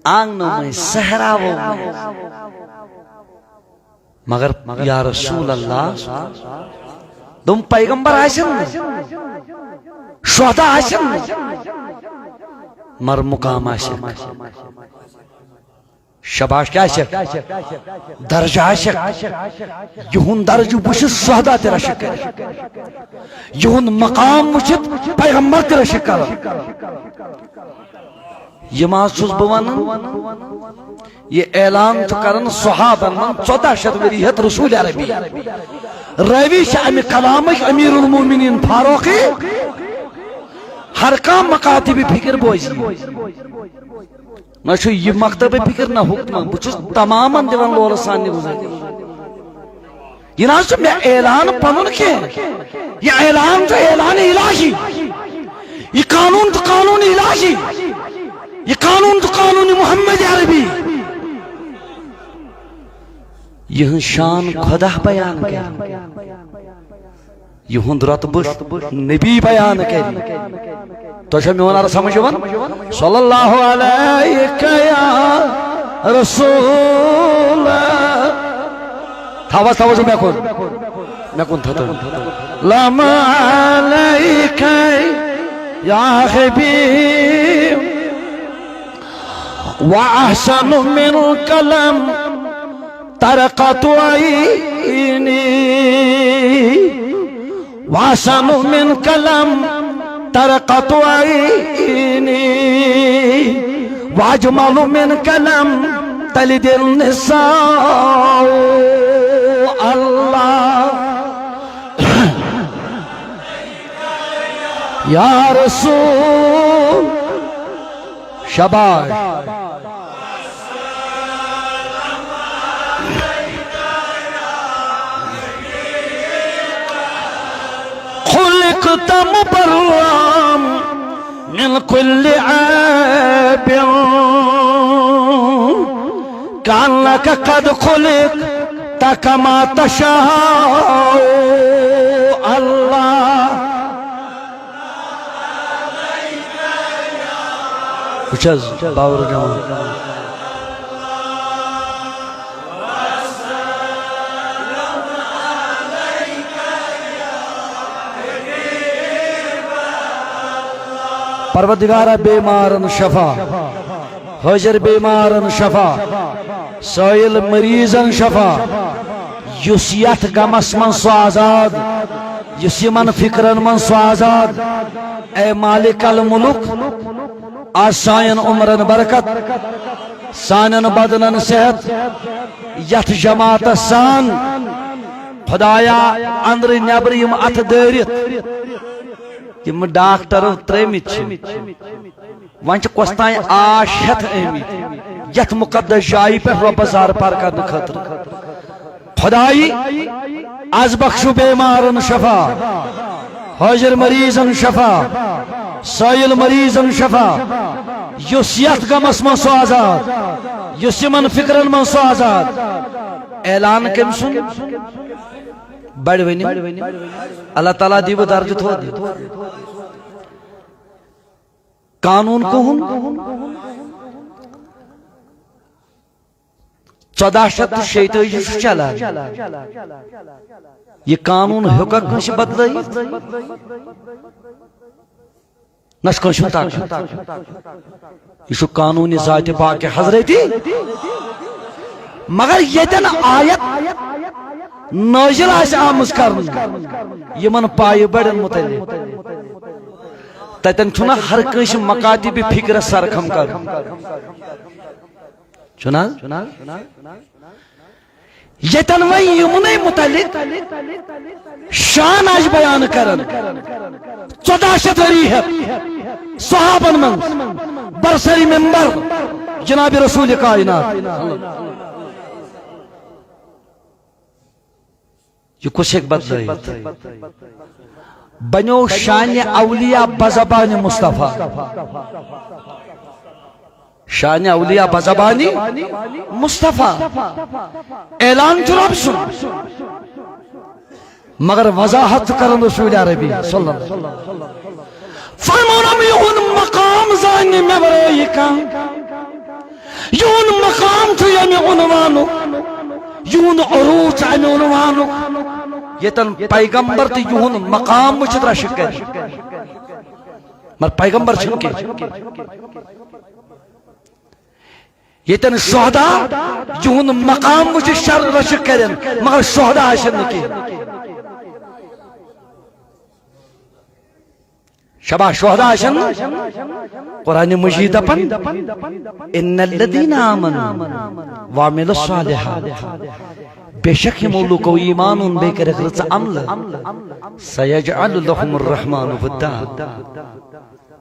آنگنو مٔنٛزۍ، صحراوو مٔنٛزۍ۔ مگر یا رسول اللہ، دوٚپُن، پیغمبر آسن نہٕ، شہدا آسن نہٕ، مگر مقام آسن۔ شاباش، کیٛاہ چھکھ؟ درجہ چھکھ۔ یِہُنٛد درجہ وٕچھِتھ شہدا تہِ رشک کرِ۔ یِہُنٛد مقام وٕچھِتھ پیغمبر تہِ رشک کران۔ یِم حظ چھُس بہٕ ونان، یہِ اعلان چھُ کران صحابن منٛز، ژۄداہ شیٚتھ ؤری ہیٚتھ رسول عربی۔ رٲوی چھِ امہِ کلامٕکۍ امیر المومنین فاروقی، ہر کانٛہہ مکاتب فکر بوزِ۔ نہ چھُ یہِ مکتب فکر نہ حکمہ، بہٕ چھُس تمامن دِوان لولہٕ سان نِوٕز۔ یہِ نہ حظ چھُ مےٚ اعلان پنُن کینٛہہ، یہِ اعلان چھُ اعلان الہی، یہِ قانون چھُ قانون الہی، یہِ قانون چھُ قانون محمد عربی۔ یِہٕنٛز شان خدا بیان کرِ، یِہُنٛد رتبہٕ نبی بیان کرِ۔ تۄہہِ چھا میون عرض سمجھ یِوان؟ صلی اللہ علیک یا رسول۔ تھاو حظ، تھاو حظ مےٚ کُن، مےٚ کُن تھاو، تھاو۔ لم علیک یا حبیب، واحسن من قلم طرقت عینی، واحسن من قلم طرقت عینی، واجمل من قلم تلد النساء۔ اللہ یا رسول۔ شاباش۔ خلقت مبرأ من كل عيب، كأنك قد خلقت كما تشاء۔ اللہ۔ وٕچھ حظ، باور جوان۔ پروردگارا، بیمارن شفا، حٲضِر بیمارن شفا، سٲیِل مریضن شفا، یُس یتھ غمس منٛز سُہ آزاد، یُس یِمن فکرن منٛز سُہ آزاد۔ اے مالک الملک، آز سانٮ۪ن عمرن برکت، سانٮ۪ن بدنن صحت، یتھ جماعتس سان خدایا، اندرٕ نٮ۪برٕ یِم اتھٕ دٲرِتھ، یِم ڈاکٹرو ترٲومٕتۍ چھِ، وۄنۍ چھِ کۄس تام آش ہٮ۪تھ آمٕتۍ یتھ مقدس جایہِ پٮ۪ٹھ رۄبس زارٕ پار کرنہٕ خٲطرٕ۔ خدائی، از بخشو بیمارن شفا، حٲضِر مریضن شفا، سٲیِل مریضن شفا، یُس یتھ غمس منٛز سُہ آزاد، یُس یِمن فکرن منٛز سُہ آزاد۔ اعلان کٔمۍ سُنٛد؟ بڑِ ؤنِو۔ اللہ تعالیٰ دیٖوٕ درجہٕ تھوٚد۔ قانون کُہُنٛد؟ ژۄداہ شیٚتھ تہٕ شیٚتٲجی چھُ چلان۔ یہِ قانون ہیوٚکا کٲنٛسہِ بدلٲیِتھ؟ نہ چھُ کٲنٛسہِ ہُنٛد طاقت۔ یہِ چھُ قانون ذاتِ پاک حضرتی۔ مگر ییٚتٮ۪ن آیت نٲزِل آسہِ آمٕژ کرنہٕ یِمن پایہِ بڑٮ۪ن متعلق، تتٮ۪ن چھُنہ ہر کٲنٛسہِ مکاتب فکرس سرخم کرُن۔ چھُنہ حظ؟ ییٚتٮ۪ن وۄنۍ یِمنٕے متعلق شان آسہِ بیان کران، ژۄداہ شیٚتھ ؤری ہٮ۪تھ صحابن منٛز برسر ممبر جناب رسول کائنات۔ یہِ کُس ہیٚکہِ بدلٲیِتھ؟ بنیو شانِ اولیاء بزبانِ مصطفیٰ۔ شانِ اولیاء بزبانِ مصطفیٰ۔ اعلان چھُ رب سُنٛد، مگر وضاحت چھُ کران رسول عربی صلی اللہ علیہ وسلم۔ فرمونم، یِہُنٛد مقام زانہِ مےٚ ورٲے کانٛہہ۔ یِہُنٛد مقام چھُ ییٚمہِ عنوانُک، یِہُنٛد عروج چھُ اَمہِ عنوانُک۔ ییٚتٮ۪ن پیغمبر تہٕ یِہُنٛد مقام وٕچھِتھ رشک کرِ۔ مگر پیغمبر چھُنہٕ کینٛہہ۔ ییٚتٮ۪ن شہدا یِہُنٛد مقام وٕچھِ شر رشک کرن، مگر شہدا آسن نہٕ کینٛہہ۔ شباب، شہدا آسن نہٕ۔ قرآن مجید دپان، "ان الذین آمنوا وعملوا الصالحات"، بے شک یِمو لوٗکو ایمان اوٚن بیٚیہِ کٔرِکھ رٕژٕ عملہٕ، "سیجعل لهم الرحمن ودا"،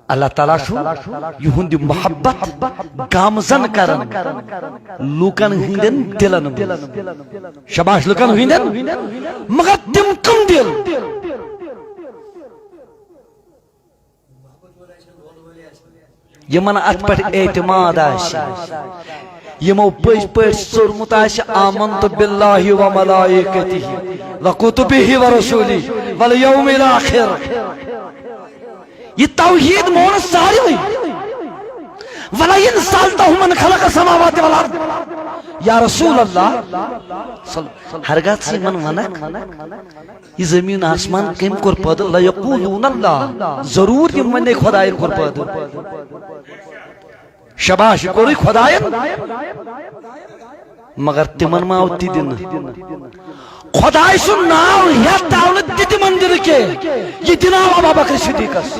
اللہ تعالیٰ چھُ یِہُنٛد یہِ محبت گامزن کران لوٗکن ہٕنٛدٮ۪ن دِلن منٛز۔ شباش، لوٗکن ہٕنٛدٮ۪ن، مگر تِم کٕم دِل؟ یِمن اتھ پٮ۪ٹھ اعتماد آسہِ، یِمو پٔزۍ پٲٹھۍ ژوٚرمُت آسہِ، "آمنت باللہ و ملائکتہ و کتبہ و رسولہ والیوم الاخر"۔ یہ توحید مون ساروی۔ "ولئن سألتهم من خلق السماوات والأرض"، یا رسول اللہ، صل-، ہرگاہ ژٕ یِمن ونکھ، یہ زمین آسمان کٔمۍ کوٚر پٲدٕ؟ "لیقولون اللہ"، ضروٗر یِم ونے خدایَن کوٚر پٲدٕ۔ شباش، یہِ کوٚرُے خدایَن۔ مگر تِمن ما آو تہِ دِنہٕ؟ خدایہِ سُنٛد ناو ہٮ۪تھ آو نہٕ تہِ تِمن دِنہٕ کینٛہہ۔ یہِ دِنہٕ آو ابوبکر صدیقس۔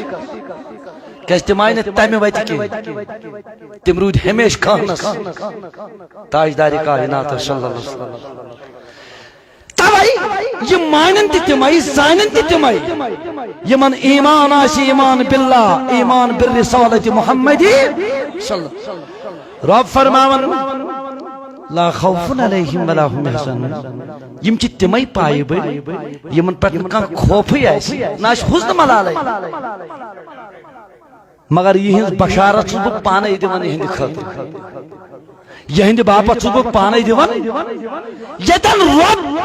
کیازِ تِم آیہِ نہٕ تمہِ وتہِ کینٛہہ۔ تِم روٗدۍ ہمیشہِ کہنس، تاجدارِ کائنات صلی اللہ علیہ وسلم۔ توے یِم مانن تہِ تِمے، زانن تہِ تِمے۔ یِمن ایمان آسہِ، ایمان باللہ، ایمان بالرسالت محمدی صلی اللہ۔ رب فرماون، "لا خوف علیہم ولا هم یحزنون"۔ یِم چھِ تِمے پایہِ بٔڑۍ، یِمن پٮ۪ٹھ نہٕ کانٛہہ خوفٕے آسہِ، نہ آسہِ حُزن ملالے۔ مگر یِہٕنٛز بشارت چھُس بہٕ پانے دِوان یِہٕنٛدِ خٲطرٕ۔ یِہٕنٛدِ باپتھ چھُس بہٕ پانے دِوان۔ ییٚتٮ۪ن رۄب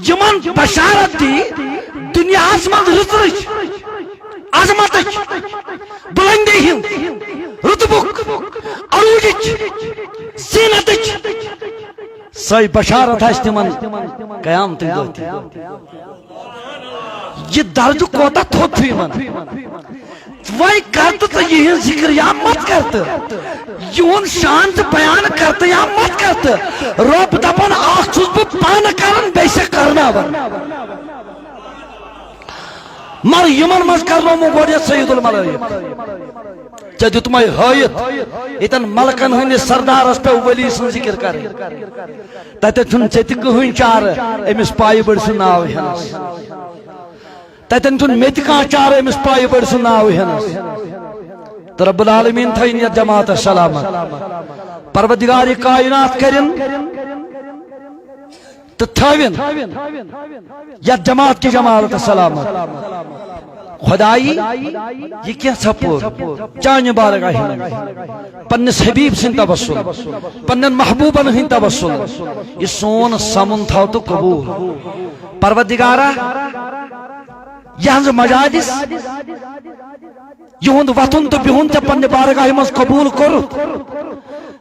یِمن بشارت دی دُنیاہس منٛز رٕژرٕچ، عظمتٕچ، بُلندی ہٕنٛز، رُتبُک، عروٗجٕچ، زیٖنتٕچ، سۄے بشارت آسہِ تِمن قیامتٕکۍ دۄہ تہِ۔ یہِ درجہٕ کوتاہ تھوٚد چھُ یِمن۔ وۄنۍ کر تہٕ ژٕ یِہٕنٛز ذِکر یا مت کر تہٕ۔ یِہُنٛد شان تہٕ بیان کر تہٕ یا مت کر تہٕ۔ رۄب دپان، اکھ چھُس بہٕ پانہٕ کران، بیٚیہِ چھِ کرناوان۔ مگر یِمن منٛز کرنومُت گۄڈٕ یتھ سید الملائک۔ ژےٚ دیُتمے ہٲیِتھ ییٚتٮ۪ن ملکن ہٕنٛدِس سردارس پیوٚو ولی سٕنٛز ذِکر کرٕنۍ۔ تتٮ۪تھ چھُنہٕ ژےٚ تہِ کٕہٕنۍ چارٕ أمِس پایہِ بٔڑۍ سُنٛد ناو ہٮ۪نس۔ تتٮ۪ن چھُنہٕ مےٚ تہِ کانٛہہ چارٕ أمِس پایہِ بٔڑۍ سُنٛد ناو ہٮ۪نس۔ تہٕ رب العالمین تھٲیِن یتھ جماعتس سلامت۔ پروردگار کائنات کرِن تہٕ تھٲوِن یتھ جماعت کہِ جماعت سلامت۔ خدایی، یہِ کینٛژھا پوٚر چانہِ بارگاہہِ منٛز، پننِس حبیب سٕنٛدۍ توسل، پننٮ۪ن محبوبن ہٕنٛدۍ توسل، یہِ سون سمُن تھاو تہٕ قبول۔ پروردگارا، یہنٛز مجالس، یِہُنٛد وۄتھُن تہٕ بِہُن ژےٚ پننہِ بارگاہہِ منٛز قبول کوٚرُتھ،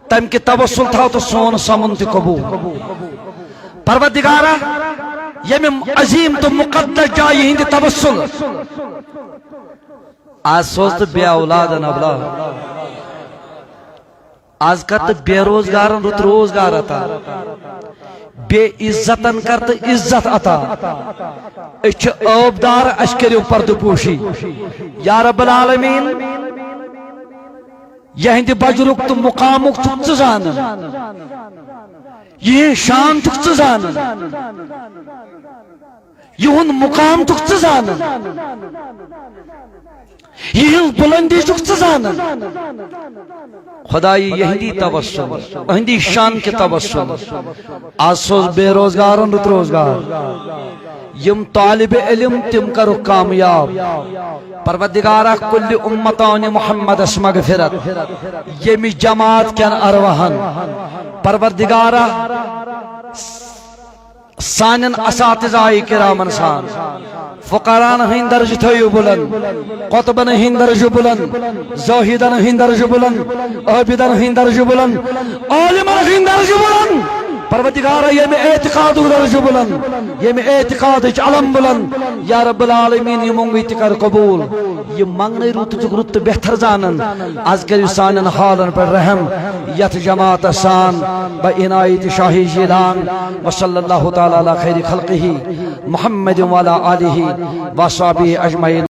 تمہِ کہِ توسل تھاو تہٕ سون سمُن تہِ قبول۔ پروردگارا، ییٚمہِ عظیم تہٕ مقدس جایہِ ہٕنٛدِ توسل، آز سوز تہٕ بے اولادن اولاد۔ آز کر تہٕ بے روزگارن رُت روزگار عطا، بے عزتن کر تہٕ عزت عطا۔ أسۍ چھِ عٲبدار، اَسہِ کٔرِو پردٕ پوشی۔ یا رب العالمین، یہنٛدِ بجرُک تہٕ مقامُک چھُکھ ژٕ زانان، یِہنٛز شان چھُکھ ژٕ زانان۔ یِہُنٛد مُقام چھُکھ ژٕ زانان، یِہٕنٛز بُلندی چھُکھ ژٕ زانان۔ خدایہِ یِہٕنٛدی توسل، أہٕنٛدی شان کہِ توسل، آز سوز بے روزگارن رُت روزگار۔ یِم طالب علم تِم کرُکھ کامیاب۔ پروردگارا، کُلہِ اُمتانِ محمدس مغفرت۔ ییٚمہِ جماعت کٮ۪ن ارواحن، پروردگارا، سانٮ۪ن اساتذہ کرامن سان، فقران ہٕنٛدۍ درجہٕ تھٲیِو بُلند، قطبن ہٕنٛدۍ درجہٕ بُلند، زاہدن ہٕنٛدۍ درجہٕ بُلند، عابدن ہٕنٛدۍ درجہٕ بُلند، عالمن ہٕنٛدۍ درجہٕ بُلند۔ پروردگارا، ییٚمہِ اعتقادُک درجہٕ بُلند، ییٚمہِ اعتقادٕچ علم بُلند، یا رب العالمین، یہِ مۄنگٕے تہِ کر قبول۔ یہِ منگنَے رُت تہٕ رُت تہٕ بہتر زانن۔ از کٔرِو سانٮ۪ن حالن پٮ۪ٹھ رحم، یتھ جماعتس سان بہ عنایت شاہی جیلان۔ وصلی اللہ تعالی علی خیر خلقہ محمد وعلی آلہ وصحبہ اجمعین۔